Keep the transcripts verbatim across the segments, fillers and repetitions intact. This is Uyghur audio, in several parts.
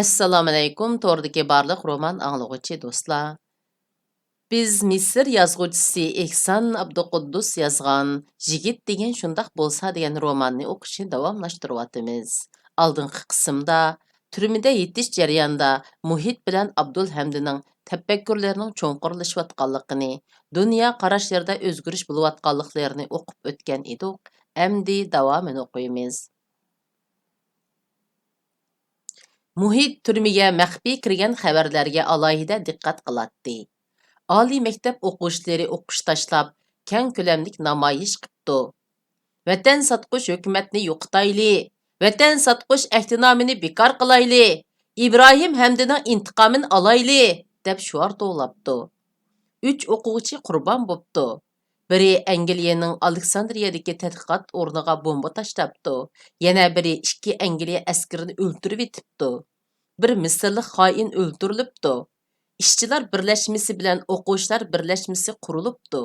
ئەسسالامۇئەلەيكۇم، توردىكى بارلىق رومان ئاڭلىغۇچى دوستلار. بىز مىسىر يازغۇچىسى ئېھسان ئابدۇقۇددۇس يازغان يىگىت دېگەن شۇنداق بولسا دېگەن روماننى ئوقۇشنى داۋاملاشتۇرۇۋاتىمىز. ئالدىنقى قىسىمدا تۈرمىدە يېتىش جەريانىدا مۇھىت بىلەن ئابدۇلھەمدىنىڭ تەپەككۇرلىرىنىڭ چوڭقۇرلىشىۋاتقانلىقىنى، دۇنيا قاراشلىرىدا ئۆزگىرىش بولۇۋاتقانلىقلىرىنى ئوقۇپ ئۆتكەن ئىدۇق. ئەمدى داۋامىنى ئوقۇيمىز. مۇھىت تۈرمىگە مەخپىي كىرگەن خەۋەرلەرگە ئالاھىدە دىققەت قىلاتتى. ئالىي مەكتەپ ئوقۇغۇچىلىرى ئوقۇش تاشلاپ، كەڭ كۆلەملىك نامايىش قىپتۇ. «ۋەتەن ساتقۇچ ھۆكۈمەتنى يوقىتايلى! ۋەتەن ساتقۇچ ئەھدىنامىنى بىكار قىلايلى! ئىبراھىم ھەمدىنىڭ ئىنتىقامىنى ئالايلى!» دەپ شوئار توۋلاپتۇ. ئۈچ ئوقۇغۇچى قۇربان بوپتۇ. بىرى ئەنگلىيەنىڭ ئالېكساندرىيەدىكى تەتقىقات ئورنىغا بومبا تاشلاپتۇ، يەنە بىرى ئىككى ئەنگلىيە ئەسكىرىنى ئۆلتۈرۈۋېتىپتۇ. بىر مىسىرلىق خائىن ئۆلتۈرۈلۈپتۇ. ئىشچىلار بىرلەشمىسى بىلەن ئوقۇغۇچىلار بىرلەشمىسى قۇرۇلۇپتۇ.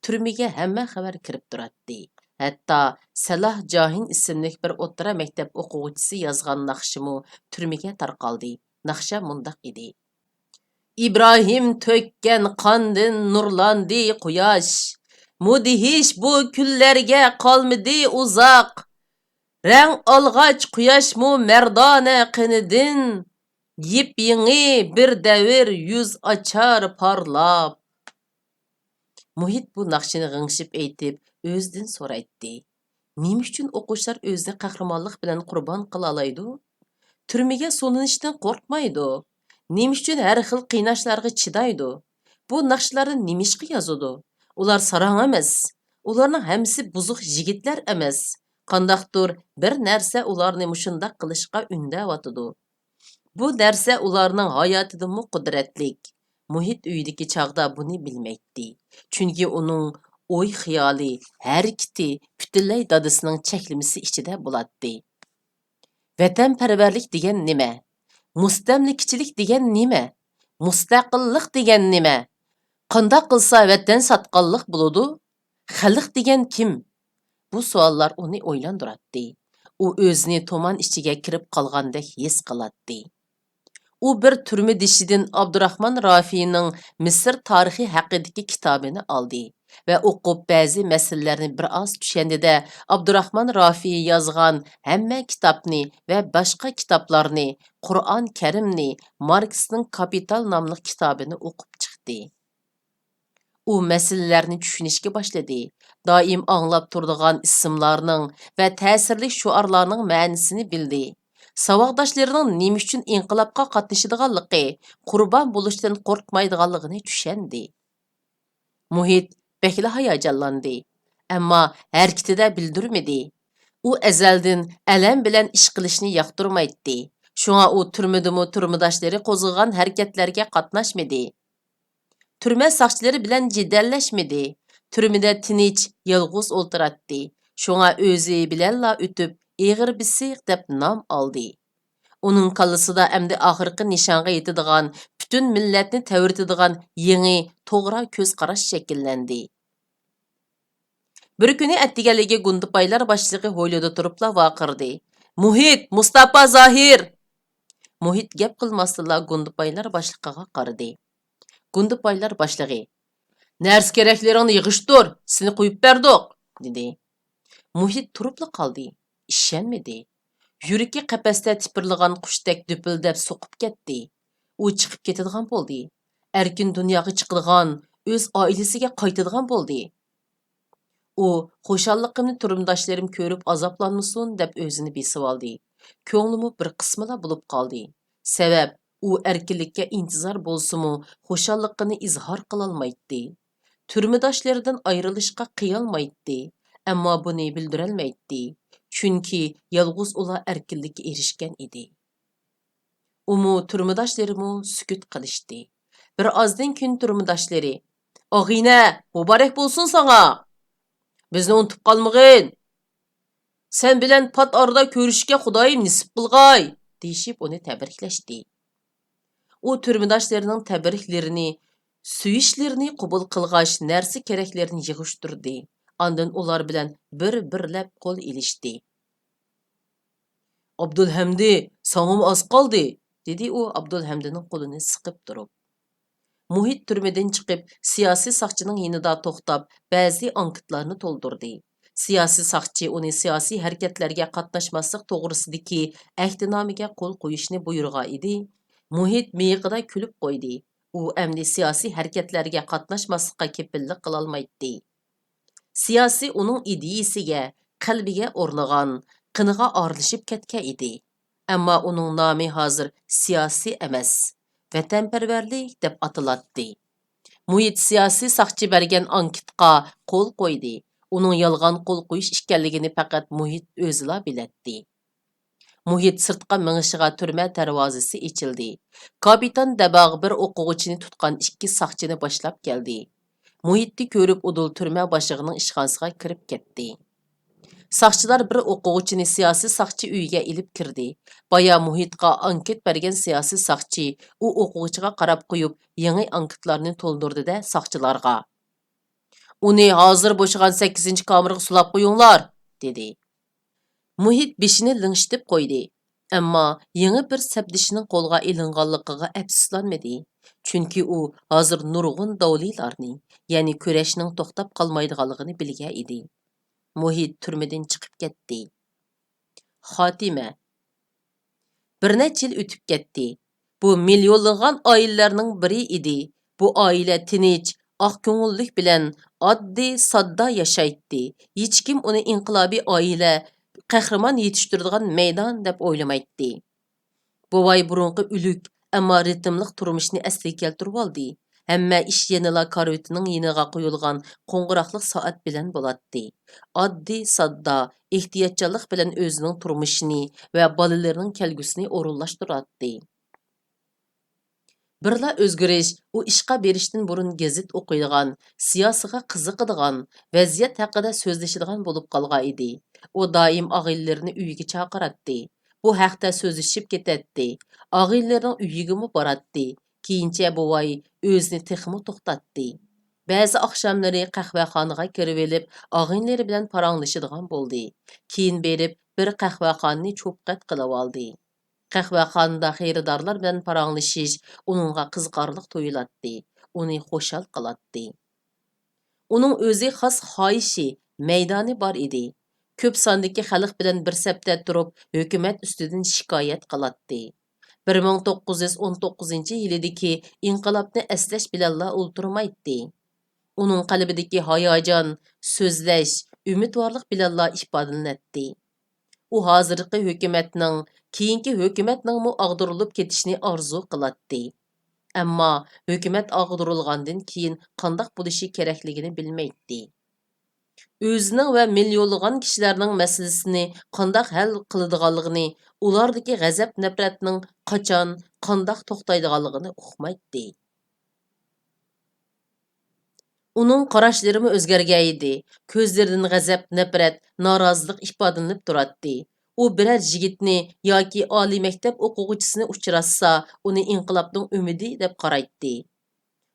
تۈرمىگە ھەممە خەۋەر كىرىپ تۇراتتى. ھەتتا سەلاھ جاھىن ئىسىملىك بىر ئوتتۇرا مەكتەپ ئوقۇغۇچىسى يازغان ناخشىمۇ تۈرمىگە تارقالدى. ناخشا مۇنداق ئىدى: «ئىبراھىم تۆككەن قاندىن نۇرلاندى قۇياش. مۇدھىش بۇ كۈنلەرگە قالمىدى ئۇزاق. رەڭ ئالغاچ قۇياشمۇ مەردانە قېنىدىن، يېپيېڭى بىر دەۋر يۈز ئاچار پارلاپ.» مۇھىت بۇ ناخشىنى غىڭشىپ ئېيتىپ، ئۆزىدىن سورايتتى: «نېمە ئۈچۈن ئوقۇغۇچىلار ئۆزىنى قەھرىمانلىق بىلەن قۇربان قىلالايدۇ؟ تۈرمىگە سولىنىشتىن قورقمايدۇ؟ نېمە ئۈچۈن ھەر خىل قىيناشلارغا چىدايدۇ؟ بۇ ناخشىلارنى نېمىشقا يازىدۇ؟ ئۇلار ساراڭ ئەمەس. ئۇلارنىڭ ھەممىسى بۇزۇق يىگىتلەر ئەمەس. قانداقتۇر بىر نەرسە ئۇلارنى مۇشۇنداق قىلىشقا ئۈندەۋاتىدۇ. بۇ نەرسە ئۇلارنىڭ ھاياتىدىنمۇ قۇدرەتلىك.» مۇھىت ئۆيدىكى چاغدا بۇنى بىلمەيتتى. چۈنكى ئۇنىڭ ئوي-خىيالى، ھەرىكىتى پۈتۈنلەي دادىسىنىڭ چەكلىمىسى ئىچىدە بولاتتى. ۋەتەنپەرۋەرلىك دېگەن نېمە؟ مۇستەملىكىچىلىك دېگەن نېمە؟ مۇستەقىللىق دېگەن نېمە؟ قانداق قىلسا ۋەتەن ساتقانلىق بولىدۇ؟ خەلق دېگەن كىم؟ بۇ سوئاللار ئۇنى ئويلاندۇراتتى. ئۇ ئۆزىنى تۇمان ئىچىگە كىرىپ قالغاندەك ھېس قىلاتتى. ئۇ بىر تۈرمىدىشىدىن ئابدۇراخمان رافىينىڭ مىسىر تارىخى ھەققىدىكى كىتابىنى ئالدى ۋە ئوقۇپ، بەزى مەسىلىلەرنى بىر ئاز چۈشەندى-دە، ئابدۇراخمان رافىي يازغان ھەممە كىتابنى ۋە باشقا كىتابلارنى، قۇرئان كەرىمنى، ماركسنىڭ كاپىتال ناملىق كىتابىنى ئوقۇپ چىقتى. ئۇ مەسىلىلەرنى چۈشىنىشكە باشلىدى. دائىم ئاڭلاپ تۇرىدىغان ئىسىملارنىڭ ۋە تەسىرلىك شوئارلارنىڭ مەنىسىنى بىلدى. ساۋاقداشلىرىنىڭ نېمە ئۈچۈن ئىنقىلابقا قاتنىشىدىغانلىقى، قۇربان بولۇشتىن قورقمايدىغانلىقىنى چۈشەندى. مۇھىت بەكلا ھاياجانلاندى. ئەمما ھەرىكىتىدە بىلدۈرمىدى. ئۇ ئەزەلدىن ئەلەم بىلەن ئىش قىلىشنى ياقتۇرمايتتى. شۇڭا ئۇ تۈرمىدىمۇ تۈرمىداشلىرى قوزغىغان ھەرىكەتلەرگە قاتناشمىدى. تۈرمە ساقچىلىرى بىلەن جېدەللەشمىدى. تۈرمىدە تىنچ، يالغۇز ئولتۇراتتى. شۇڭا ئۆزى بىلەنلا ئۆتۈپ، ئېغىر بېسىق دەپ نام ئالدى. ئۇنىڭ كاللىسىدا ئەمدى ئاخىرقى نىشانغا يېتىدىغان، پۈتۈن مىللەتنى تەۋرىتىدىغان يېڭى، توغرا كۆز قاراش شەكىللەندى. بىر كۈنى ئەتىگەنلىكى گۇندىپايلار باشلىقى ھويلىدا تۇرۇپلا ۋارقىرىدى: «مۇھىت! مۇستاپا زاھىر!» مۇھىت گەپ قىلماستىنلا گۇندىپايلار باشلىقىغا قارىدى. گۇندىپايلار باشلىقى: «نەرسە-كېرەكلىرىڭنى يىغىشتۇر، سېنى قويۇپ بەردۇق!» دېدى. مۇھىت تۇرۇپلا قالدى. ئىشەنمىدى. يۈرىكى قەپەستە تىپىرلىغان قۇشتەك دۈپۈلدەپ سوقۇپ كەتتى. ئۇ چىقىپ كېتىدىغان بولدى. ئەركىن دۇنياغا چىقىدىغان، ئۆز ئائىلىسىگە قايتىدىغان بولدى. ئۇ «خۇشاللىقىمنى تۈرمىداشلىرىم كۆرۈپ ئازابلانمىسۇن» دەپ ئۆزىنى بېسىۋالدى. كۆڭلىمۇ بىر قىسمىلا بولۇپ قالدى. سەۋەب، ئۇ ئەركىنلىككە ئىنتىزار بولسىمۇ، خۇشاللىقىنى ئىزھار قىلالمايتتى. تۈرمىداشلىرىدىن ئايرىلىشقا قىيالمايتتى، ئەمما بۇنى بىلدۈرەلمەيتتى، چۈنكى يالغۇز ئۇلا ئەركىنلىككە ئېرىشكەن ئىدى. ئۇمۇ، تۈرمىداشلىرىمۇ سۈكۈت قىلىشتى. بىر ئازدىن كېيىن تۈرمىداشلىرى: «ئاغىنە، مۇبارەك بولسۇن ساڭا! بىزنى ئۇنتۇپ قالمىغىن! سەن بىلەن پات ئارىدا كۆرۈشۈشكە خۇدايىم نېسىپ قىلغاي!» دېيىشىپ ئۇنى تەبرىكلەشتى. ئۇ تۈرمىداشلىرىنىڭ تەبرىكلىرىنى، سۆيۈشلىرىنى قوبۇل قىلغاچ، نەرسە-كېرەكلىرىنى يىغىشتۇردى. ئاندىن ئۇلار بىلەن بىر-بىرلەپ قول ئېلىشتى. «ئابدۇلھەمدى، ساڭىمۇ ئاز قالدى!» دېدى ئۇ ئابدۇلھەمدىنىڭ قولىنى سىقىپ تۇرۇپ. مۇھىت تۈرمىدىن چىقىپ، سىياسىي ساقچىنىڭ يېنىدا توختاپ، بەزى ئانكىتلارنى تولدۇردى. سىياسىي ساقچى ئۇنى سىياسىي ھەرىكەتلەرگە قاتناشماسلىق توغرىسىدىكى ئەھدىنامىگە قول قويۇشنى بۇيرۇغان ئىدى. مۇھىت مىيىقىدا كۈلۈپ قويدى. ئۇ ئەمدى سىياسىي ھەرىكەتلەرگە قاتناشماسلىققا كېپىللىك قىلالمايتتى. سىياسىي ئۇنىڭ ئىدىيىسىگە، قەلبىگە ئورنىغان، قېنىغا ئارىلىشىپ كەتكەن ئىدى. ئەمما ئۇنىڭ نامى ھازىر سىياسىي ئەمەس، ۋەتەنپەرۋەرلىك دەپ ئاتىلاتتى. مۇھىت سىياسىي ساقچى بەرگەن ئانكىتقا قول قويدى. ئۇنىڭ يالغان قول قويۇش ئىكەنلىكىنى پەقەت مۇھىت ئۆزىلا بىلەتتى. مۇھىت سىرتقا مېڭىشىغا تۈرمە دەرۋازىسى ئېچىلدى. كاپىتان دەباغ بىر ئوقۇغۇچىنى تۇتقان ئىككى ساقچىنى باشلاپ كەلدى. مۇھىتنى كۆرۈپ ئۇدۇل تۈرمە باشلىقىنىڭ ئىشخانىسىغا كىرىپ كەتتى. ساقچىلار بىر ئوقۇغۇچىنى سىياسىي ساقچى ئۆيىگە ئېلىپ كىردى. بايا مۇھىتقا ئانكىت بەرگەن سىياسىي ساقچى ئۇ ئوقۇغۇچىغا قاراپ قويۇپ، يېڭى ئانكىتلارنى تولدۇردى-دە ساقچىلارغا، «ئۇنى ھازىر بوشىغان سەككىزىنچى كامېرغا سولاپ قويۇڭلار!» دېدى. مۇھىت بېشىنى لىڭشىتىپ قويدى. ئەمما يېڭى بىر سەپدىشىنىڭ قولغا ئېلىنغانلىقىغا ئەپسۇسلانمىدى. چۈنكى ئۇ ھازىر نۇرغۇن داۋلىلارنى، يەنى كۈرەشنىڭ توختاپ قالمايدىغانلىقىنى بىلگەن ئىدى. مۇھىت تۈرمىدىن چىقىپ كەتتى. خاتىمە. بىر نەچچە يىل ئۆتۈپ كەتتى. بۇ مىليونلىغان ئائىلىلەرنىڭ بىرى ئىدى. بۇ ئائىلە تىنچ، ئاق كۆڭۈللۈك بىلەن ئاددىي، ساددا ياشايتتى. ھېچكىم ئۇنى ئىنقىلابىي ئائىلە، قەھرىمان يېتىشتۈرىدىغان مەيدان دەپ ئويلىمايتتى. بوۋاي بۇرۇنقى ئۆلۈك، ئەمما رىتىملىق تۇرمۇشىنى ئەسلىگە كەلتۈرۈۋالدى. ھەممە ئىش يەنىلا كارىۋىتىنىڭ يېنىغا قويۇلغان قوڭغۇراقلىق سائەت بىلەن بولاتتى. ئاددىي، ساددا، ئېھتىياتچانلىق بىلەن ئۆزىنىڭ تۇرمۇشىنى ۋە بالىلىرىنىڭ كەلگۈسىنى ئورۇنلاشتۇراتتى. بىرلا ئۆزگىرىش ئۇ ئىشقا بېرىشتىن بۇرۇن گېزىت ئوقۇيدىغان، سىياسىيغا قىزىقىدىغان، ۋەزىيەت ھەققىدە سۆزلىشىدىغان بولۇپ قالغان ئىدى. ئۇ دائىم ئاغىنىلىرىنى ئۆيىگە چاقىراتتى. بۇ ھەقتە سۆزلىشىپ كېتەتتى. ئاغىنىلىرىنىڭ ئۆيىگىمۇ باراتتى. كېيىنچە بوۋاي ئۆزىنى تېخىمۇ توختاتتى. بەزى ئاخشاملىرى قەھۋەخانىغا كىرىۋېلىپ، ئاغىنىلىرى بىلەن پاراڭلىشىدىغان بولدى. كېيىن بېرىپ، بىر قەھۋەخانىنى چوپقەت قىلىۋالدى. قەھۋەخانىدا خېرىدارلار بىلەن پاراڭلىشىش ئۇنىڭغا قىزىقارلىق تۇيۇلاتتى، ئۇنى خۇشال قىلاتتى. ئۇنىڭ ئۆزى خاس خاھىشى، مەيدانى بار ئىدى. كۆپ ساندىكى خەلق بىلەن بىر سەپتە تۇرۇپ، ھۆكۈمەت ئۈستىدىن شىكايەت قىلاتتى. بىر مىڭ توققۇز يۈز ئون توققۇزىنچى يىلىدىكى ئىنقىلابنى ئەسلەش بىلەنلا ئولتۇرمايتتى. ئۇنىڭ قەلبىدىكى ھاياجان، سۆزلەش، ئۈمىدۋارلىق بىلەنلا ئىپادىلىنەتتى. ئۇ ھازىرقى ھۆكۈمەتنىڭ، كېيىنكى ھۆكۈمەتنىڭمۇ ئاغدۇرۇلۇپ كېتىشىنى ئارزۇ قىلاتتى. ئەمما ھۆكۈمەت ئاغدۇرۇلغاندىن كېيىن قانداق بولۇشى كېرەكلىكىنى بىلمەيتتى. ئۆزىنىڭ ۋە مىليونلىغان كىشىلەرنىڭ مەسىلىسىنى قانداق ھەل قىلىدىغانلىقىنى، ئۇلاردىكى غەزەپ-نەپرەتنىڭ قاچان، قانداق توختايدىغانلىقىنى ئۇقمايتتى. ئۇنىڭ قاراشلىرىمۇ ئۆزگەرگەنىدى. كۆزلىرىدىن غەزەپ، نەپرەت، نارازىلىق ئىپادىلىنىپ تۇراتتى. ئۇ بىرەر يىگىتنى ياكى ئالىي مەكتەپ ئوقۇغۇچىسىنى ئۇچراتسا، ئۇنى ئىنقىلابنىڭ ئۈمىدى دەپ قارايتتى.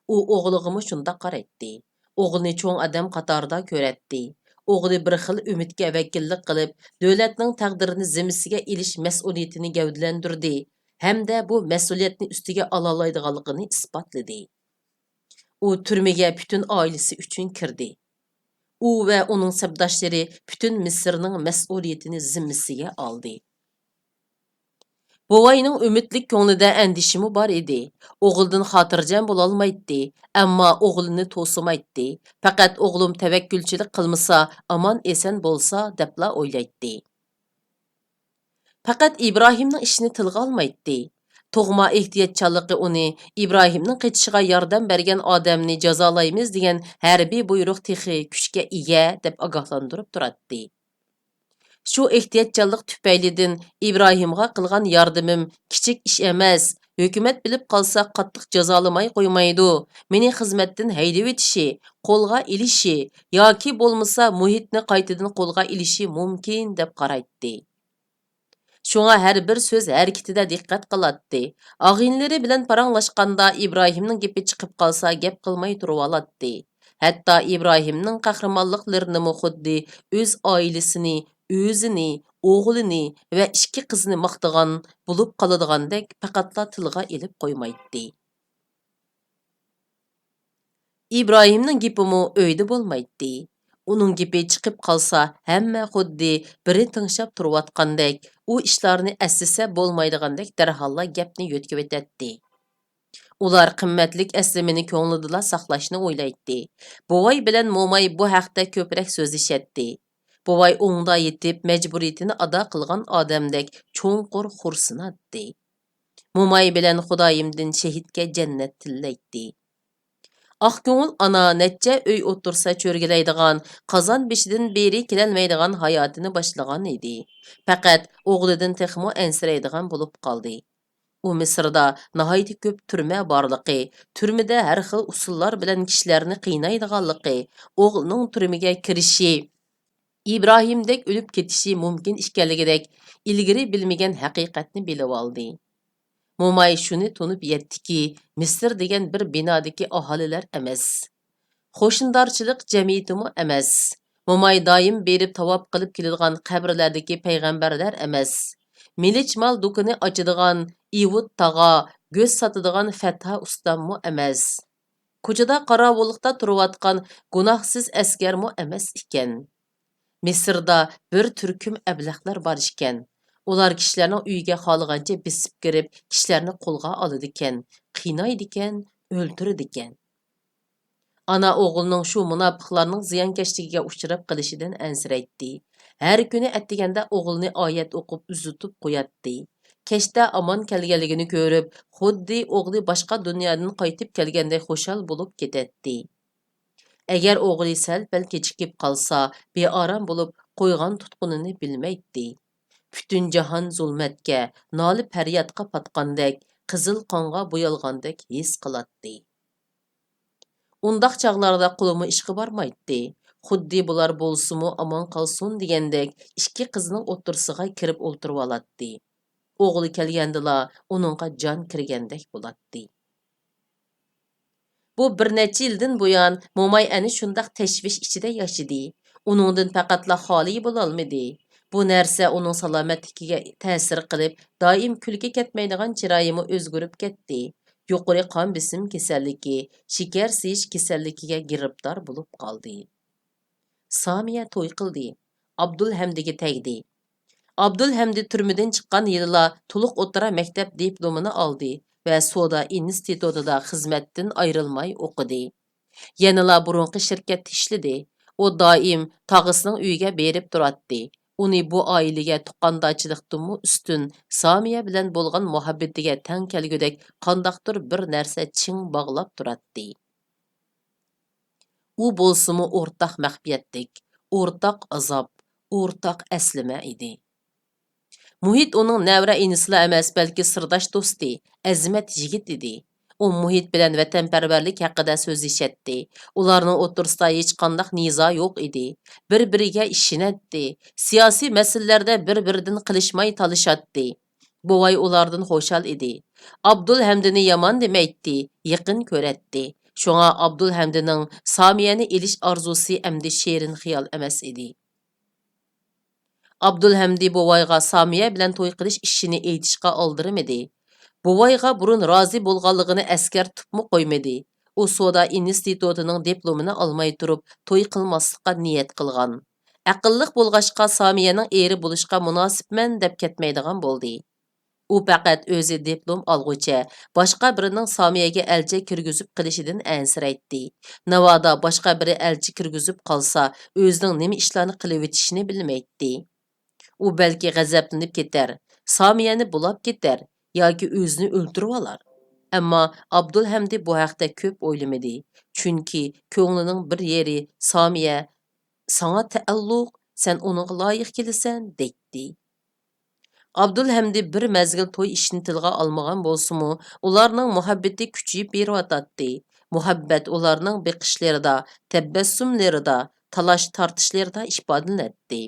ئۇ ئوغلىغىمۇ شۇنداق قارايتتى. ئوغلىنى چوڭ ئادەم قاتارىدا كۆرەتتى. ئوغلى بىر خىل ئۈمىدكە ۋەكىللىك قىلىپ، دۆلەتنىڭ تەقدىرىنى زىممىسىگە ئېلىش مەسئۇلىيىتىنى گەۋدىلەندۈردى ھەمدە بۇ مەسئۇلىيەتنى ئۈستىگە ئالالايدىغانلىقىنى ئىسپاتلىدى. ئۇ تۈرمىگە پۈتۈن ئائىلىسى ئۈچۈن كىردى. ئۇ ۋە ئۇنىڭ سەپداشلىرى پۈتۈن مىسىرنىڭ مەسئۇلىيىتىنى زىممىسىگە ئالدى. بوۋاينىڭ ئۈمىدلىك كۆڭلىدە ئەندىشىمۇ بار ئىدى. ئوغلىدىن خاتىرجەم بولالمايتتى، ئەمما ئوغلىنى توسىمايتتى. پەقەت ئوغلۇم تەۋەككۈلچىلىك قىلمىسا، ئامان-ئېسەن بولسا، دەپلا ئويلايتتى. پەقەت ئىبراھىمنىڭ ئىشىنى تىلغا ئالمايتتى. تۇغما ئېھتىياتچانلىقى ئۇنى ئىبراھىمنىڭ قېچىشىغا ياردەم بەرگەن ئادەمنى جازالايمىز دېگەن ھەربىي بۇيرۇق تېخى كۈچكە ئىگە، دەپ ئاگاھلاندۇرۇپ تۇراتتى. شۇ ئېھتىياتچانلىق تۈپەيلىدىن ئىبراھىمغا قىلغان ياردىمىم كىچىك ئىش ئەمەس، ھۆكۈمەت بىلىپ قالسا قاتتىق جازالىماي قويمايدۇ، مېنى خىزمەتتىن ھەيدىۋېتىشى، قولغا ئېلىشى ياكى بولمىسا مۇھىتنى قايتىدىن قولغا ئېلىشى مۇمكىن دەپ قارايتتى. شۇڭا ھەر بىر سۆز ھەرىكىتىدە دىققەت قىلاتتى. ئاغىنىلىرى بىلەن پاراڭلاشقاندا ئىبراھىمنىڭ گېپى چىقىپ قالسا گەپ قىلماي تۇرۇۋالاتتى. ھەتتا ئىبراھىمنىڭ قەھرىمانلىقلىرىنىمۇ خۇددى ئۆز ئائىلىسىنى، ئۆزىنى، ئوغلىنى ۋە ئىككى قىزىنى ماختىغان بولۇپ قالىدىغاندەك پەقەتلا تىلغا ئېلىپ قويمايتتى. ئىبراھىمنىڭ گېپىمۇ ئۆيدە بولمايتتى. ئۇنىڭ گېپى چىقىپ قالسا، ھەممە خۇددى بىرى تىڭشاپ تۇرۇۋاتقاندەك، ئۇ ئىشلارنى ئەسلىسە بولمايدىغاندەك دەرھاللا گەپنى يۆتكىۋېتەتتى. ئۇلار قىممەتلىك ئەسلىمىنى كۆڭلىدىلا ساقلاشنى ئويلايتتى. بوۋاي بىلەن موماي بۇ ھەقتە كۆپرەك سۆزلىشەتتى. بوۋاي ئوڭدا يېتىپ، مەجبۇرىيىتىنى ئادا قىلغان ئادەمدەك چوڭقۇر خورسىناتتى. موماي بىلەن خۇدايىمدىن شېھىتكە جەننەت تىلەيتتى. ئاق كۆڭۈل ئانا نەچچە ئۆي ئولتۇرسا چۆرگىلەيدىغان، قازان بېشىدىن بېرى كېلەلمەيدىغان ھاياتىنى باشلىغان ئىدى. پەقەت ئوغلىدىن تېخىمۇ ئەنسىرەيدىغان بولۇپ قالدى. ئۇ مىسىردا ناھايىتى كۆپ تۈرمە بارلىقى، تۈرمىدە ھەر خىل ئۇسۇللار بىلەن كىشىلەرنى قىينايدىغانلىقى، ئوغلىنىڭ تۈرمىگە كىرىشى، ئىبراھىمدەك ئۆلۈپ كېتىشى مۇمكىن ئىكەنلىكىدەك ئىلگىرى بىلمىگەن ھەقىقەتنى بىلىۋالدى. موماي شۇنى تونۇپ يەتتىكى، مىسىر دېگەن بىر بىنادىكى ئاھالىلەر ئەمەس، قوشنىدارچىلىق جەمئىيىتىمۇ ئەمەس. موماي دائىم بېرىپ تاۋاپ قىلىپ كېلىدىغان قەبرىلەردىكى پەيغەمبەرلەر ئەمەس. مىلىچ مال دۇكىنى ئاچىدىغان ئىۋۇد تاغا، گۆش ساتىدىغان فەتھا ئۇستاممۇ ئەمەس. كوچىدا قاراۋۇللۇقتا تۇرۇۋاتقان گۇناھسىز ئەسكەرمۇ ئەمەس ئىكەن. مىسىردا بىر تۈركۈم ئەبلەخلەر بار ئىكەن. ئۇلار كىشىلەرنىڭ ئۆيىگە خالىغانچە بېسىپ كىرىپ، كىشىلەرنى قولغا ئالىدىكەن، قىينايدىكەن، ئۆلتۈرىدىكەن. ئانا ئوغلىنىڭ شۇ مۇناپىقلارنىڭ زىيانكەشلىكىگە ئۇچراپ قېلىشىدىن ئەنسىرەيتتى. ھەر كۈنى ئەتىگەندە ئوغلىنى ئايەت ئوقۇپ ئۇزىتىپ قوياتتى. كەچتە ئامان كەلگەنلىكىنى كۆرۈپ، خۇددى ئوغلى باشقا دۇنيادىن قايتىپ كەلگەندەك خۇشال بولۇپ كېتەتتى. ئەگەر ئوغلى سەل-پەل كېچىكىپ قالسا، بىئارام بولۇپ، قويغان تۇتقىنىنى بىلمەيتتى. پۈتۈن جاھان زۇلمەتكە، نالە-پەريادقا پاتقاندەك، قىزىل قانغا بويالغاندەك ھېس قىلاتتى. ئۇنداق چاغلاردا قولىمۇ ئىشقا بارمايتتى. خۇددى بۇلار بولسىمۇ ئامان قالسۇن دېگەندەك، ئىككى قىزنىڭ ئوتتۇرىسىغا كىرىپ ئولتۇرۇۋالاتتى. ئوغلى كەلگەندىلا ئۇنىڭغا جان كىرگەندەك بولاتتى. بۇ بىر نەچچە يىلدىن بۇيان موماي ئەنە شۇنداق تەشۋىش ئىچىدە ياشىدى. ئۇنىڭدىن پەقەتلا خالىي بولالمىدى. بۇ نەرسە ئۇنىڭ سالامەتلىكىگە تەسىر قىلىپ، دائىم كۈلكە كەتمەيدىغان چىرايىمۇ ئۆزگىرىپ كەتتى. يۇقىرى قان بېسىم كېسەللىكى، شېكەر سىيىش كېسەللىكىگە گىرىپتار بولۇپ قالدى. سامىيە توي قىلدى. ئابدۇلھەمدىگە تەگدى. ئابدۇلھەمدى تۈرمىدىن چىققان يىلىلا تولۇق ئوتتۇرا مەكتەپ دىپلومىنى ئالدى ۋە سودا ئىنستىتۇتىدا خىزمەتتىن ئايرىلماي ئوقۇدى. يەنىلا بۇرۇنقى شىركەتتە ئىشلىدى. ئۇ دائىم تاغىسىنىڭ ئۆيىگە بېرىپ تۇراتتى. ئۇنى بۇ ئائىلىگە تۇغقاندارچىلىقتىنمۇ ئۈستۈن، سامىيە بىلەن بولغان مۇھەببىتىگە تەڭ كەلگۈدەك قانداقتۇر بىر نەرسە چىڭ باغلاپ تۇراتتى. ئۇ بولسىمۇ ئورتاق مەخپىيەتلىك، ئورتاق ئازاب، ئورتاق ئەسلىمە ئىدى. مۇھىت ئۇنىڭ نەۋرە ئىنىسىلا ئەمەس، بەلكى سىرداش دوستى، ئەزىمەت يىگىت ئىدى. ئۇ مۇھىت بىلەن ۋەتەنپەرۋەرلىك ھەققىدە سۆزلىشەتتى. ئۇلارنىڭ ئوتتۇرىسىدا ھېچقانداق نىزا يوق ئىدى. بىر-بىرىگە ئىشىنەتتى. سىياسىي مەسىلىلەردە بىر-بىرىدىن قىلىشماي تالىشاتتى. بوۋاي ئۇلاردىن خۇشال ئىدى. ئابدۇلھەمدىنى يامان دېمەيتتى، يېقىن كۆرەتتى. شۇڭا ئابدۇلھەمدىنىڭ سامىيەنى ئېلىش ئارزۇسى ئەمدى شېرىن خىيال ئەمەس ئىدى. ئابدۇلھەمدى بوۋايغا سامىيە بىلەن توي قىلىش ئىشىنى ئېيتىشقا ئالدىرىمىدى. بوۋايغا بۇرۇن رازى بولغانلىقىنى ئەسكەرتىپمۇ قويمىدى. ئۇ سودا ئىنستىتۇتىنىڭ دىپلومىنى ئالماي تۇرۇپ توي قىلماسلىققا نىيەت قىلغان. ئەقىللىق بولغاچقا سامىيەنىڭ ئېرى بولۇشقا مۇناسىپمەن دەپ كەتمەيدىغان بولدى. ئۇ پەقەت ئۆزى دىپلوم ئالغۇچە باشقا بىرىنىڭ سامىيەگە ئەلچى كىرگۈزۈپ قېلىشىدىن ئەنسىرەيتتى. ناۋادا باشقا بىرى ئەلچى كىرگۈزۈپ قالسا، ئۆزىنىڭ نېمە ئىشلارنى قىلىۋېتىشىنى بىلمەيتتى. ئۇ بەلكى غەزەپلىنىپ كېتەر، سامىيەنى بۇلاپ كېتەر ياكى ئۆزىنى ئۆلتۈرۈۋالار. ئەمما ئابدۇلھەمدى بۇ ھەقتە كۆپ ئويلىمىدى، چۈنكى كۆڭلىنىڭ بىر يېرى سامىيە ساڭا تەئەللۇق، سەن ئۇنىڭغا لايىق كېلىسەن، دەيتتى. ئابدۇلھەمدى بىر مەزگىل توي ئىشىنى تىلغا ئالمىغان بولسىمۇ، ئۇلارنىڭ مۇھەببىتى كۈچىيىپ بېرىۋاتاتتى. مۇھەببەت ئۇلارنىڭ بېقىشلىرىدا، تەبەسسۇملىرىدا، تالاش-تارتىشلىرىدا ئىپادىلىنەتتى.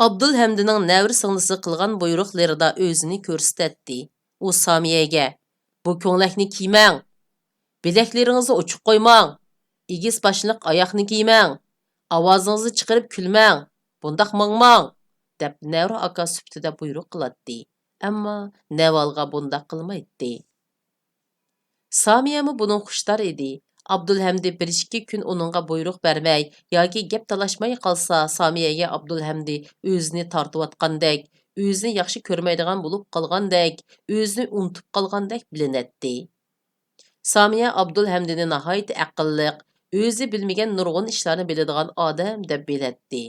ئابدۇلھەمدىنىڭ نەۋرە سىڭلىسى قىلغان بۇيرۇقلىرىدا ئۆزىنى كۆرسىتەتتى. ئۇ سامىيەگە، بۇ كۆڭلەكنى كىيمەڭ! بىلەكلىرىڭىزنى ئوچۇق قويماڭ! ئېگىز پاشنىلىق ئاياغنى كىيمەڭ! ئاۋازىڭىزنى چىقىرىپ كۈلمەڭ! بۇنداق ماڭماڭ!» دەپ نەۋرە ئاكا سۈپىتىدە بۇيرۇق قىلاتتى. ئەمما نەۋالغا بۇنداق قىلمايتتى. سامىيەمۇ بۇنىڭغا خۇشتار ئىدى. ئابدۇلھەمدى بىر ئىككى كۈن ئۇنىڭغا بۇيرۇق بەرمەي ياكى گەپ تالاشماي قالسا، سامىيەگە ئابدۇلھەمدى ئۆزىنى تارتىۋاتقاندەك، ئۆزىنى ياخشى كۆرمەيدىغان بولۇپ قالغاندەك، ئۆزىنى ئۇنتۇپ قالغاندەك بىلىنەتتى. سامىيە ئابدۇلھەمدىنى ناھايىتى ئەقىللىق، ئۆزى بىلمىگەن نۇرغۇن ئىشلارنى بىلىدىغان ئادەم دەپ بىلەتتى.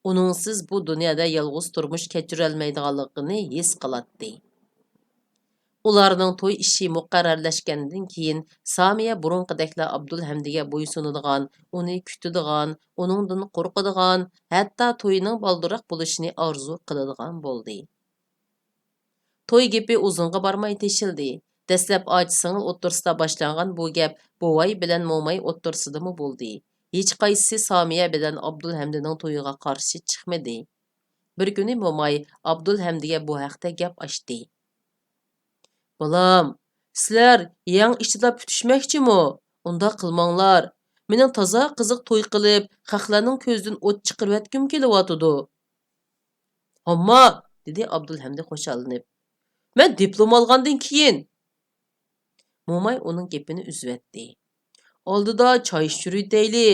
ئۇنىڭسىز بۇ دۇنيادا يالغۇز تۇرمۇش كەچۈرەلمەيدىغانلىقىنى ھېس قىلاتتى. ئۇلارنىڭ توي ئىشى مۇقەررەرلەشكەندىن كېيىن، سامىيە بۇرۇنقىدەكلا ئابدۇلھەمدىگە بويسۇنىدىغان، ئۇنى كۈتىدىغان، ئۇنىڭدىن قورقىدىغان، ھەتتا تويىنىڭ بالدۇرراق بولۇشىنى ئارزۇ قىلىدىغان بولدى. توي گېپى ئۇزۇنغا بارماي تېشىلدى. دەسلەپ ئاچا-سىڭىل ئوتتۇرىسىدا باشلانغان بۇ گەپ بوۋاي بىلەن موماي ئوتتۇرىسىدىمۇ بولدى. ھېچقايسىسى سامىيە بىلەن ئابدۇلھەمدىنىڭ تويىغا قارشى چىقمىدى. بىر كۈنى موماي ئابدۇلھەمدىگە بۇ ھەقتە گەپ ئاچتى. «بالام، سىلەر يەڭ ئىچىدا پۈتۈشمەكچىمۇ؟ ئۇنداق قىلماڭلار. مېنىڭ تازا قىزىق توي قىلىپ، خەقلەرنىڭ كۆزىدىن ئوت چىقىرىۋەتكۈم كېلىۋاتىدۇ.» «ھامما!» دېدى ئابدۇلھەمدى خۇشاللىنىپ. «مەن دىپلوم ئالغاندىن كېيىن.» موماي ئۇنىڭ گېپىنى ئۈزۈۋەتتى. «ئالدىدا چاي ئىچۈرۈۋېتەيلى.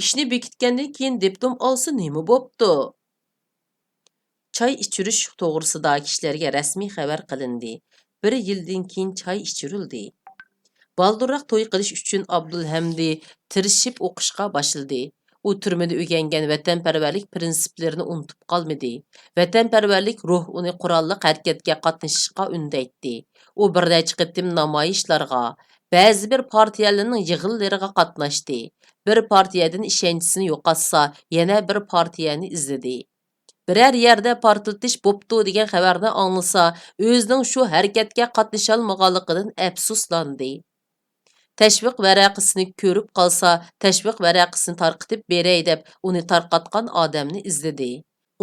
ئىشنى بېكىتكەندىن كېيىن دىپلوم ئالسا نېمە بوپتۇ؟» چاي ئىچۈرۈش توغرىسىدا كىشىلەرگە رەسمىي خەۋەر قىلىندى. بىر يىلدىن كېيىن چاي ئىچۈرۈلدى. بالدۇرراق توي قىلىش ئۈچۈن ئابدۇلھەمدى تىرىشىپ ئوقۇشقا باشلىدى. ئۇ تۈرمىدە ئۆگەنگەن ۋەتەنپەرۋەرلىك پىرىنسىپلىرىنى ئۇنتۇپ قالمىدى. ۋەتەنپەرۋەرلىك روھ ئۇنى قوراللىق ھەرىكەتكە قاتنىشىشقا ئۈندەيتتى. ئۇ بىر نەچچە قېتىم نامايىشلارغا، بەزى بىر پارتىيەلەرنىڭ يىغىنلىرىغا قاتناشتى. بىر پارتىيەدىن ئىشەنچىسىنى يوقاتسا، يەنە بىر پارتىيەنى ئىزدىدى. بىرەر يەردە پارتلىتىش بوپتۇ دېگەن خەۋەرنى ئاڭلىسا، ئۆزىنىڭ شۇ ھەرىكەتكە قاتنىشالمىغانلىقىدىن ئەپسۇسلاندى. تەشۋىق ۋەرەقىسىنى كۆرۈپ قالسا، تەشۋىق ۋەرەقىسىنى تارقىتىپ بېرەي دەپ، ئۇنى تارقاتقان ئادەمنى ئىزدىدى.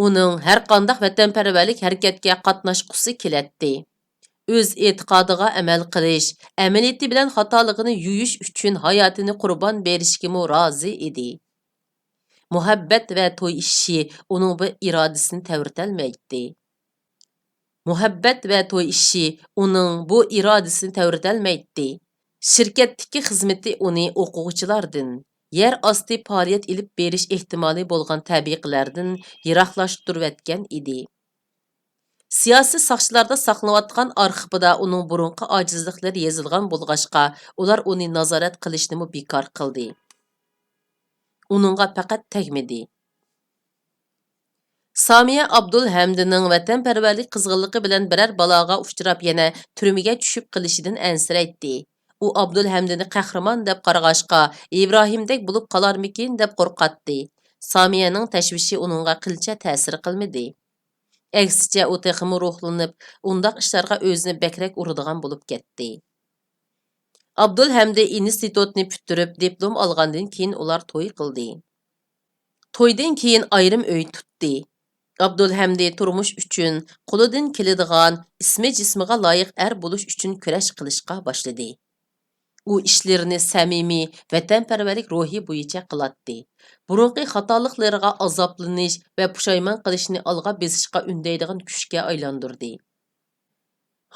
ئۇنىڭ ھەرقانداق ۋەتەنپەرۋەرلىك ھەرىكەتكە قاتناشقۇسى كېلەتتى. ئۆز ئېتىقادىغا ئەمەل قىلىش، ئەمەلىيىتى بىلەن خاتالىقىنى يۇيۇش ئۈچۈن ھاياتىنى قۇربان بېرىشكىمۇ رازى ئىدى. مۇھەببەت ۋە توي ئىشى ئۇنىڭ بۇ ئىرادىسىنى تەۋرىتەلمەيتتى. مۇھەببەت ۋە توي ئىشى ئۇنىڭ بۇ ئىرادىسىنى تەۋرىتەلمەيتتى. شىركەتتىكى خىزمىتى ئۇنى ئوقۇغۇچىلاردىن، يەر ئاستى پائالىيەت ئېلىپ بېرىش ئېھتىمالى بولغان تەبىقىلەردىن يىراقلاشتۇرۇۋەتكەن ئىدى. سىياسىي ساقچىلاردا ساقلىنىۋاتقان ئارخىپىدا ئۇنىڭ بۇرۇنقى ئاجىزلىقلىرى يېزىلغان بولغاچقا، ئۇلار ئۇنى نازارەت قىلىشنىمۇ بىكار قىلدى. ئۇنىڭغا پەقەت تەگمىدى. سامىيە ئابدۇلھەمدىنىڭ ۋەتەنپەرۋەرلىك قىزغىنلىقى بىلەن بىرەر بالاغا ئۇچراپ، يەنە تۈرمىگە چۈشۈپ قېلىشىدىن ئەنسىرەيتتى. ئۇ ئابدۇلھەمدىنى قەھرىمان دەپ قارىغاچقا، ئىبراھىمدەك بولۇپ قالارمىكىن دەپ قورقاتتى. سامىيەنىڭ تەشۋىشى ئۇنىڭغا قىلچە تەسىر قىلمىدى. ئەكسىچە، ئۇ تېخىمۇ روھلىنىپ، ئۇنداق ئىشلارغا ئۆزىنى بەكرەك ئۇرىدىغان بولۇپ كەتتى. ئابدۇلھەمدى ئىنستىتۇتنى پۈتتۈرۈپ، دىپلوم ئالغاندىن كېيىن ئۇلار توي قىلدى. تويدىن كېيىن ئايرىم ئۆي تۇتتى. ئابدۇلھەمدى تۇرمۇش ئۈچۈن قولىدىن كېلىدىغان، ئىسمى جىسمىغا لايىق ئەر بولۇش ئۈچۈن كۈرەش قىلىشقا باشلىدى. ئۇ ئىشلىرىنى سەمىمىي، ۋەتەنپەرۋەرلىك روھى بويىچە قىلاتتى. بۇرۇنقى خاتالىقلىرىغا ئازابلىنىش ۋە پۇشايمان قىلىشنى ئالغا بېسىشقا ئۈندەيدىغان كۈچكە ئايلاندۇردى.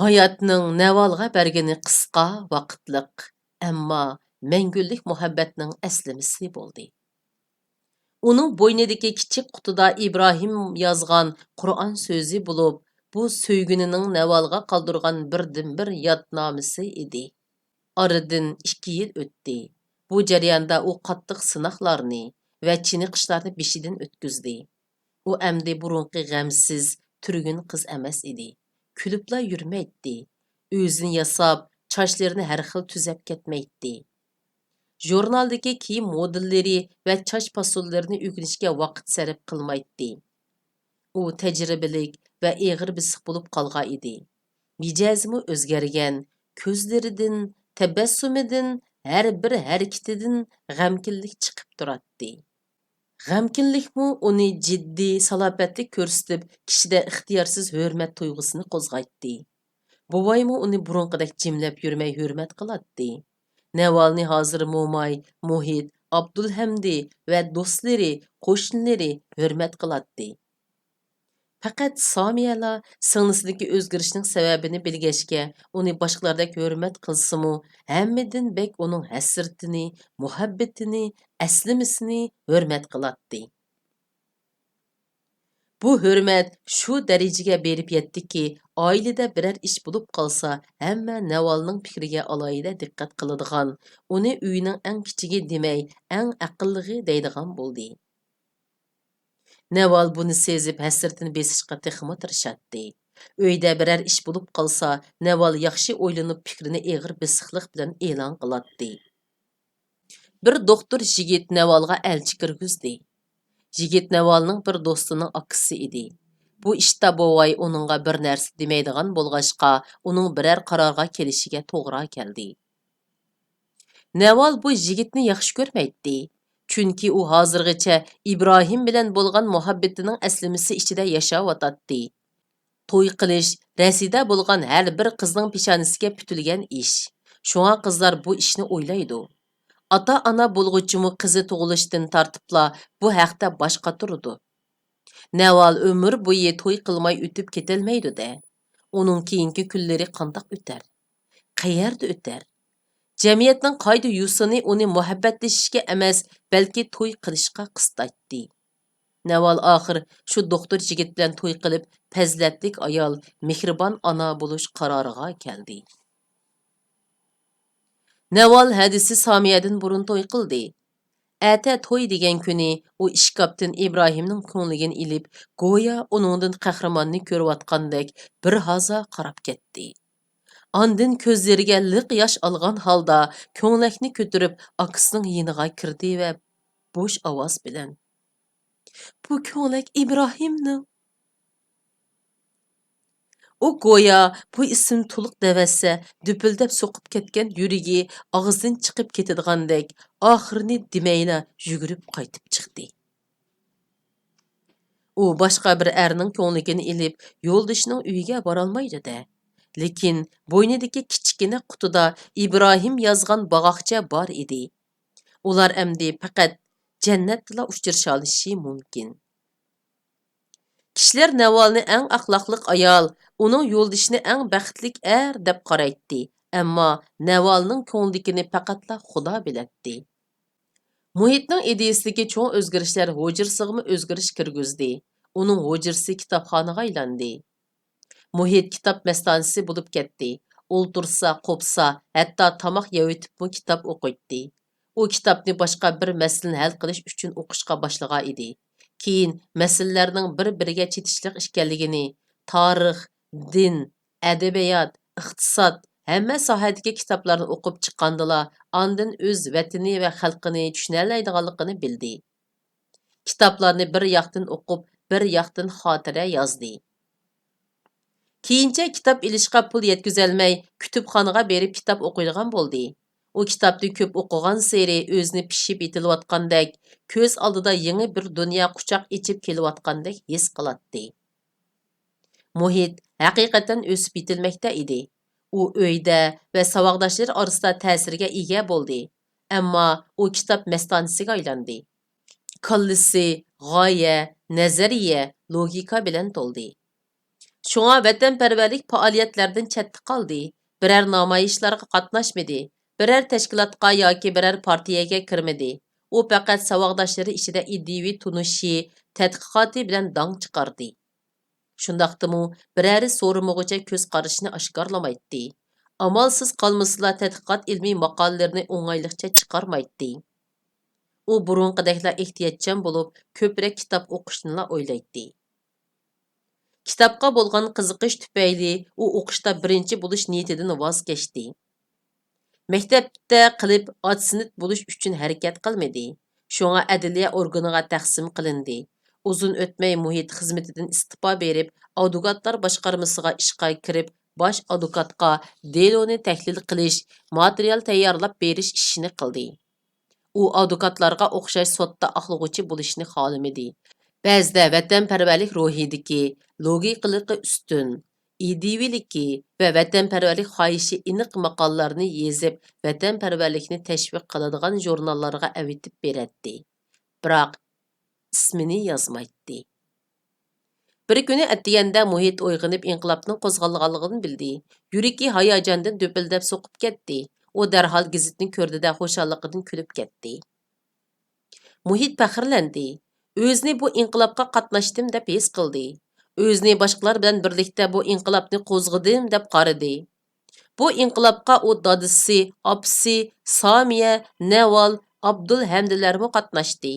ھاياتنىڭ نەۋالغا بەرگىنى قىسقا ۋاقىتلىق، ئەمما مەڭگۈلۈك مۇھەببەتنىڭ ئەسلىمىسى بولدى. ئۇنىڭ بوينىدىكى كىچىك قۇتىدا ئىبراھىم يازغان قۇرئان سۆزى بولۇپ، بۇ سۆيگىنىنىڭ نەۋالغا قالدۇرغان بىردىنبىر يادنامىسى ئىدى. ئارىدىن ئىككى يىل ئۆتتى. بۇ جەرياندا ئۇ قاتتىق سىناقلارنى ۋە چېنىقىشلارنى بېشىدىن ئۆتكۈزدى. ئۇ ئەمدى بۇرۇنقى غەمسىز، تۈرگۈن قىز ئەمەس ئىدى. كۈلۈپلا يۈرمەيتتى. ئۆزىنى ياساپ، چاچلىرىنى ھەر خىل تۈزەپ كەتمەيتتى. ژۇرنالدىكى كىيىم مودېللىرى ۋە چاچ پاسونلىرىنى ئۆگىنىشكە ۋاقىت سەرپ قىلمايتتى. ئۇ تەجرىبىلىك ۋە ئېغىر بېسىق بولۇپ قالغان ئىدى. مىجەزىمۇ ئۆزگەرگەن، كۆزلىرىدىن، تەبەسسۇمىدىن، ھەر بىر ھەرىكىتىدىن غەمكىنلىك چىقىپ تۇراتتى. غەمكىنلىكمۇ ئۇنى جىددىي، سالاپەتلىك كۆرسىتىپ، كىشىدە ئىختىيارسىز ھۆرمەت تۇيغۇسىنى قوزغايتتى. بوۋايمۇ ئۇنى بۇرۇنقىدەك جىملەپ يۈرمەي ھۆرمەت قىلاتتى. نەۋالنى ھازىر موماي، مۇھىت، ئابدۇلھەمدى ۋە دوستلىرى، قوشنىلىرى ھۆرمەت قىلاتتى. پەقەت سامىيەلا سىڭلىسىدىكى ئۆزگىرىشنىڭ سەۋەبىنى بىلگەچكە، ئۇنى باشقىلاردەك ھۆرمەت قىلسىمۇ، ھەممىدىن بەك ئۇنىڭ ھەسرىتىنى، مۇھەببىتىنى، ئەسلىمىسىنى ھۆرمەت قىلاتتى. بۇ ھۆرمەت شۇ دەرىجىگە بېرىپ يەتتىكى، ئائىلىدە بىرەر ئىش بولۇپ قالسا، ھەممە نەۋالنىڭ پىكرىگە ئالاھىدە دىققەت قىلىدىغان، ئۇنى ئۆينىڭ ئەڭ كىچىكى دېمەي، ئەڭ ئەقىللىقى دەيدىغان بولدى. نەۋال بۇنى سېزىپ، ھەسرىتىنى بېسىشقا تېخىمۇ تىرىشاتتى. ئۆيدە بىرەر ئىش بولۇپ قالسا، نەۋال ياخشى ئويلىنىپ، پىكرىنى ئېغىر بېسىقلىق بىلەن ئېلان قىلاتتى. بىر دوختۇر يىگىت نەۋالغا ئەلچى كىرگۈزدى. يىگىت نەۋالنىڭ بىر دوستىنىڭ ئاكىسى ئىدى. بۇ ئىشتا بوۋاي ئۇنىڭغا بىر نەرسە دېمەيدىغان بولغاچقا، ئۇنىڭ بىرەر قارارغا كېلىشىگە توغرا كەلدى. نەۋال بۇ يىگىتنى ياخشى كۆرمەيتتى. چۈنكى ئۇ ھازىرغىچە ئىبراھىم بىلەن بولغان مۇھەببىتىنىڭ ئەسلىمىسى ئىچىدە ياشاۋاتاتتى. توي قىلىش رەسىدە بولغان ھەر بىر قىزنىڭ پېشانىسىگە پۈتۈلگەن ئىش. شۇڭا قىزلار بۇ ئىشنى ئويلايدۇ. ئاتا-ئانا بولغۇچىمۇ قىزى تۇغۇلۇشتىن تارتىپلا بۇ ھەقتە باش قاتۇرىدۇ. نەۋال ئۆمۈر بويى توي قىلماي ئۆتۈپ كېتەلمەيدۇ-دە. ئۇنىڭ كېيىنكى كۈنلىرى قانداق ئۆتەر؟ قەيەردە ئۆتەر؟ جەمئىيەتنىڭ قايدا يوسۇنى ئۇنى مۇھەببەتلىشىشكە ئەمەس، بەلكى توي قىلىشقا قىستايتتى. نەۋال ئاخىر شۇ دوختۇر يىگىت بىلەن توي قىلىپ، پەزىلەتلىك ئايال، مېھرىبان ئانا بولۇش قارارىغا كەلدى. نەۋال ھەدىسى سامىيەدىن بۇرۇن توي قىلدى. ئەتە توي دېگەن كۈنى ئۇ ئىشكاپتىن ئىبراھىمنىڭ كۆڭلىكىنى ئېلىپ، گويا ئۇنىڭدىن قەھرىماننى كۆرۈۋاتقاندەك بىر ھازا قاراپ كەتتى. ئاندىن كۆزلىرىگە لىق ياش ئالغان ھالدا كۆڭلەكنى كۆتۈرۈپ ئاكىسىنىڭ يېنىغا كىردى ۋە بوش ئاۋاز بىلەن، «بۇ كۆڭلەك ئىبراھىمنىڭ.» ئۇ گويا بۇ ئىسىمنى تولۇق دەۋەتسە، دۈپۈلدەپ سوقۇپ كەتكەن يۈرىكى ئاغزىدىن چىقىپ كېتىدىغاندەك، ئاخىرىنى دېمەيلا يۈگۈرۈپ قايتىپ چىقتى. ئۇ باشقا بىر ئەرنىڭ كۆڭلىكىنى ئېلىپ، يولدىشىنىڭ ئۆيىگە بارالمايدۇ-دە. لېكىن بوينىدىكى كىچىككىنە قۇتىدا ئىبراھىم يازغان باغاقچە بار ئىدى. ئۇلار ئەمدى پەقەت جەننەتتىلا ئۇچرىشالىشى مۇمكىن. كىشىلەر نەۋالنى ئەڭ ئەخلاقلىق ئايال، ئۇنىڭ يولدىشىنى ئەڭ بەختلىك ئەر دەپ قارايتتى، ئەمما نەۋالنىڭ كۆڭلىدىكىنى پەقەتلا خۇدا بىلەتتى. مۇھىتنىڭ ئىدىيىسىدىكى چوڭ ئۆزگىرىشلەر ھۇجرىسىغىمۇ ئۆزگىرىش كىرگۈزدى. ئۇنىڭ ھۇجرىسى كىتابخانىغا ئايلاندى. مۇھىت كىتاب مەستانىسى بولۇپ كەتتى. ئولتۇرسا، قوپسا، ھەتتا تاماق يەۋېتىپمۇ كىتاب ئوقۇيتتى. ئۇ كىتابنى باشقا بىر مەسىلىنى ھەل قىلىش ئۈچۈن ئوقۇشقا باشلىغان ئىدى. كېيىن مەسىلىلەرنىڭ بىر-بىرىگە چېتىشلىق ئىكەنلىكىنى، تارىخ، دىن، ئەدەبىيات، ئىقتىساد، ھەممە ساھەدىكى كىتابلارنى ئوقۇپ چىققاندىلا، ئاندىن ئۆز ۋەتىنى ۋە خەلقىنى چۈشىنەلەيدىغانلىقىنى بىلدى. كىتابلارنى بىر ياقتىن ئوقۇپ، بىر ياقتىن خاتىرە يازدى. كېيىنچە كىتاب ئېلىشقا پۇل يەتكۈزەلمەي، كۇتۇپخانىغا بېرىپ كىتاب ئوقۇيدىغان بولدى. ئۇ كىتابنى كۆپ ئوقۇغانسېرى ئۆزىنى پىشىپ يېتىلىۋاتقاندەك، كۆز ئالدىدا يېڭى بىر دۇنيا قۇچاق ئېچىپ كېلىۋاتقاندەك ھېس قىلاتتى. مۇھىت ھەقىقەتەن ئۆسۈپ يېتىلمەكتە ئىدى. ئۇ ئۆيدە ۋە ساۋاقداشلىرى ئارىسىدا تەسىرگە ئىگە بولدى. ئەمما ئۇ كىتاب مەستانىسىگە ئايلاندى. كاللىسى غايە، نەزەرىيە، لوگىكا بىلەن تولدى. شۇڭا ۋەتەنپەرۋەرلىك پائالىيەتلەردىن چەتتە قالدى، بىرەر نامايىشلارغا قاتناشمىدى، بىرەر تەشكىلاتقا ياكى بىرەر پارتىيەگە كىرمىدى. ئۇ پەقەت ساۋاقداشلىرى ئىچىدە ئىدىيىۋى تونۇشى، تەتقىقاتى بىلەن داڭ چىقاردى. شۇنداقتىمۇ بىرەرى سورىمىغۇچە كۆز قارىشىنى ئاشكارىلىمايتتى. ئامالسىز قالمىسىلا تەتقىقات ئىلمىي ماقالىلىرىنى ئوڭايلىقچە چىقارمايتتى. ئۇ بۇرۇنقىدەكلا ئېھتىياتچان بولۇپ، كۆپرەك كىتاب ئوقۇشنىلا ئويلايتتى. كىتابقا بولغان قىزىقىش تۈپەيلى ئۇ ئوقۇشتا بىرىنچى بولۇش نىيىتىدىن ۋاز كەچتى. مەكتەپتە قىلىپ ئاتسىنىپ بولۇش ئۈچۈن ھەرىكەت قىلمىدى. شۇڭا ئەدلىيە ئورگىنىغا تەقسىم قىلىندى. ئۇزۇن ئۆتمەي مۇھىت خىزمىتىدىن ئىستېپا بېرىپ، ئادۋوكاتلار باشقارمىسىغا ئىشقا كىرىپ، باش ئادۋوكاتقا دېلونى تەھلىل قىلىش، ماتېرىيال تەييارلاپ بېرىش ئىشىنى قىلدى. ئۇ ئادۋوكاتلارغا ئوخشاش سوتتا ئاقلىغۇچى بولۇشنى خالىمىدى. بەزىدە ۋەتەنپەرۋەرلىك روھىدىكى، لوگىكىلىقى ئۈستۈن، ئىدىيىۋىلىكى ۋە ۋەتەنپەرۋەرلىك خاھىشى ئېنىق ماقالىلارنى يېزىپ، ۋەتەنپەرۋەرلىكنى تەشۋىق قىلىدىغان ژۇرناللارغا ئەۋېتىپ بېرەتتى. بىراق، ئىسمىنى يازمايتتى. بىر كۈنى ئەتىگەندە مۇھىت ئويغىنىپ ئىنقىلابنىڭ قوزغالغانلىقىنى بىلدى. يۈرىكى ھاياجاندىن دۈپۈلدەپ سوقۇپ كەتتى. ئۇ دەرھال گېزىتنى كۆردى-دە، خۇشاللىقىدىن كۈلۈپ كەتتى. مۇھىت پەخىرلەندى. ئۆزىنى بۇ ئىنقىلابقا قاتناشتىم دەپ ھېس قىلدى. ئۆزىنى باشقىلار بىلەن بىرلىكتە بۇ ئىنقىلابنى قوزغىدىم دەپ قارىدى. بۇ ئىنقىلابقا ئۇ دادىسى، ئاپىسى، سامىيە، نەۋال، ئابدۇل ھەمدىلەرمۇ قاتناشتى.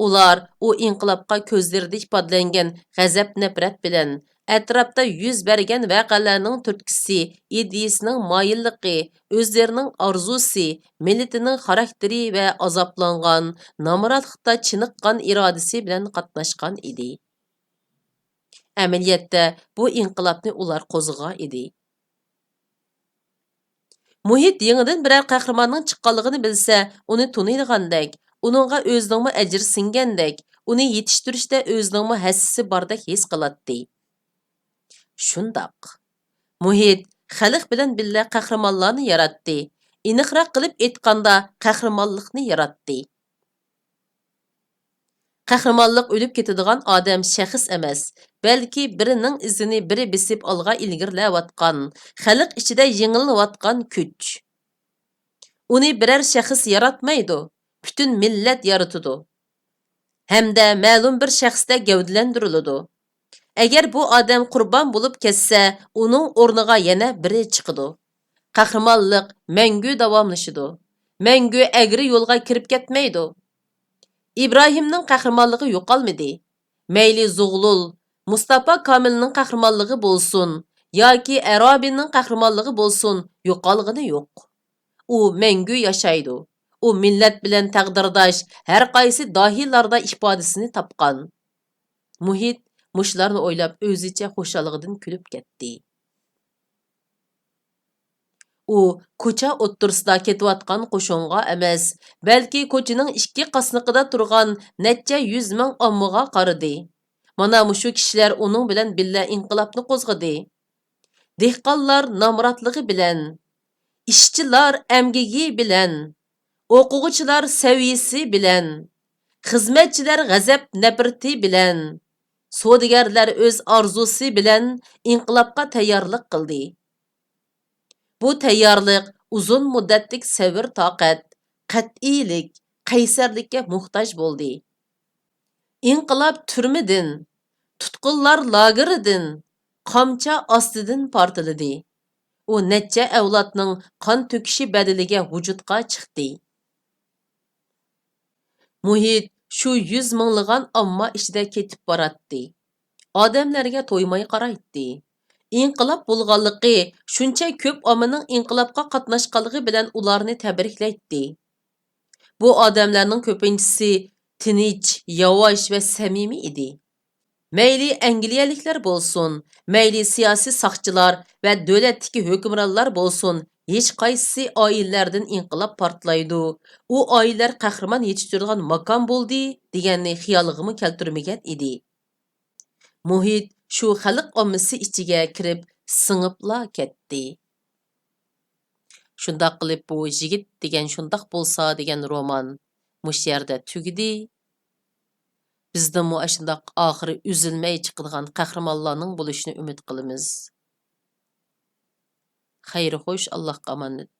ئۇلار ئۇ ئىنقىلابقا كۆزلىرىدە ئىپادىلەنگەن غەزەپ-نەپرەت بىلەن، ئەتراپتا يۈز بەرگەن ۋەقەلەرنىڭ تۈرتكىسى، ئىدىيىسىنىڭ مايىللىقى، ئۆزلىرىنىڭ ئارزۇسى، مىللىتىنىڭ خاراكتېرى ۋە ئازابلانغان، نامراتلىقتا چېنىققان ئىرادىسى بىلەن قاتناشقان ئىدى. ئەمەلىيەتتە، بۇ ئىنقىلابنى ئۇلار قوزغىغان ئىدى. مۇھىت يېڭىدىن بىرەر قەھرىماننىڭ چىققانلىقىنى بىلسە، ئۇنى تونۇيدىغاندەك، ئۇنىڭغا ئۆزىنىڭمۇ ئەجرى سىڭگەندەك، ئۇنى يېتىشتۈرۈشتە ئۆزىنىڭمۇ ھەسسىسى باردەك ھېس قىلاتتى. شۇنداق. مۇھىت خەلق بىلەن بىللە قەھرىمانلارنى ياراتتى. ئېنىقراق قىلىپ ئېيتقاندا، قەھرىمانلىقنى ياراتتى. قەھرىمانلىق ئۆلۈپ كېتىدىغان ئادەم شەخس ئەمەس، بەلكى بىرىنىڭ ئىزىنى بىرى بېسىپ ئالغا ئىلگىرىلەۋاتقان، خەلق ئىچىدە يېڭىلىنىۋاتقان كۈچ. ئۇنى بىرەر شەخس ياراتمايدۇ، پۈتۈن مىللەت يارىتىدۇ. ھەمدە مەلۇم بىر شەخستە گەۋدىلەندۈرۈلىدۇ. ئەگەر بۇ ئادەم قۇربان بولۇپ كەتسە، ئۇنىڭ ئورنىغا يەنە بىرى چىقىدۇ. قەھرىمانلىق مەڭگۈ داۋاملىشىدۇ. مەڭگۈ ئەگرى يولغا كىرىپ كەتمەيدۇ. ئىبراھىمنىڭ قەھرىمانلىقى يوقالمىدى. مەيلى زۇغلۇل، مۇستاپا كامىلنىڭ قەھرىمانلىقى بولسۇن ياكى ئەرابىنىڭ قەھرىمانلىقى بولسۇن، يوقالغىنى يوق. ئۇ مەڭگۈ ياشايدۇ. ئۇ مىللەت بىلەن تەقدىرداش ھەر قايسى داھىيلاردا ئىپادىسىنى تاپقان. مۇھىت مۇشۇلارنى ئويلاپ ئۆزىچە خۇشاللىقىدىن كۈلۈپ كەتتى. ئۇ كوچا ئوتتۇرىسىدا كېتىۋاتقان قوشۇنغا ئەمەس، بەلكى كوچىنىڭ ئىككى قاسنىقىدا تۇرغان نەچچە يۈز مىڭ ئاممىغا قارىدى. مانا مۇشۇ كىشىلەر ئۇنىڭ بىلەن بىللە ئىنقىلابنى قوزغىدى. دېھقانلار نامراتلىقى بىلەن، ئىشچىلار ئەمگىكى بىلەن، ئوقۇغۇچىلار سەۋىيىسى بىلەن، خىزمەتچىلەر غەزەپ-نەپرىتى بىلەن، سودىگەرلەر ئۆز ئارزۇسى بىلەن ئىنقىلابقا تەييارلىق قىلدى. بۇ تەييارلىق ئۇزۇن مۇددەتلىك سەۋر-تاقەت، قەتئىيلىك، قەيسەرلىككە موھتاج بولدى. ئىنقىلاب تۈرمىدىن، تۇتقۇنلار لاگېرىدىن، قامچا ئاستىدىن پارتلىدى. ئۇ نەچچە ئەۋلادنىڭ قان تۆكۈشى بەدىلىگە ۋۇجۇدقا چىقتى. مۇھىت شۇ يۈز مىڭلىغان ئامما ئىچىدە كېتىپ باراتتى. ئادەملەرگە تويماي قارايتتى. ئىنقىلاب بولغانلىقى، شۇنچە كۆپ ئاممىنىڭ ئىنقىلابقا قاتناشقانلىقى بىلەن ئۇلارنى تەبرىكلەيتتى. بۇ ئادەملەرنىڭ كۆپىنچىسى تىنچ، ياۋاش ۋە سەمىمىي ئىدى. مەيلى ئەنگلىيەلىكلەر بولسۇن، مەيلى سىياسىي ساقچىلار ۋە دۆلەتتىكى ھۆكۈمرانلار بولسۇن، ھېچقايسىسى «ئائىلىلەردىن ئىنقىلاب پارتلايدۇ، ئۇ ئائىلىلەر قەھرىمان يېتىشتۈرىدىغان ماكان بولدى» دېگەننى خىيالىغىمۇ كەلتۈرمىگەن ئىدى. مۇھىت شۇ خەلق ئاممىسى ئىچىگە كىرىپ سىڭىپلا كەتتى. شۇنداق قىلىپ، بۇ «يىگىت دېگەن شۇنداق بولسا» دېگەن رومان مۇشۇ يەردە تۈگىدى. بىزدىنمۇ ئاشۇنداق ئاخىرى ئۈزۈلمەي چىقىدىغان قەھرىمانلارنىڭ بولۇشىنى ئۈمىد قىلىمىز. خەير خوش، ئاللاھقا ئامانەت.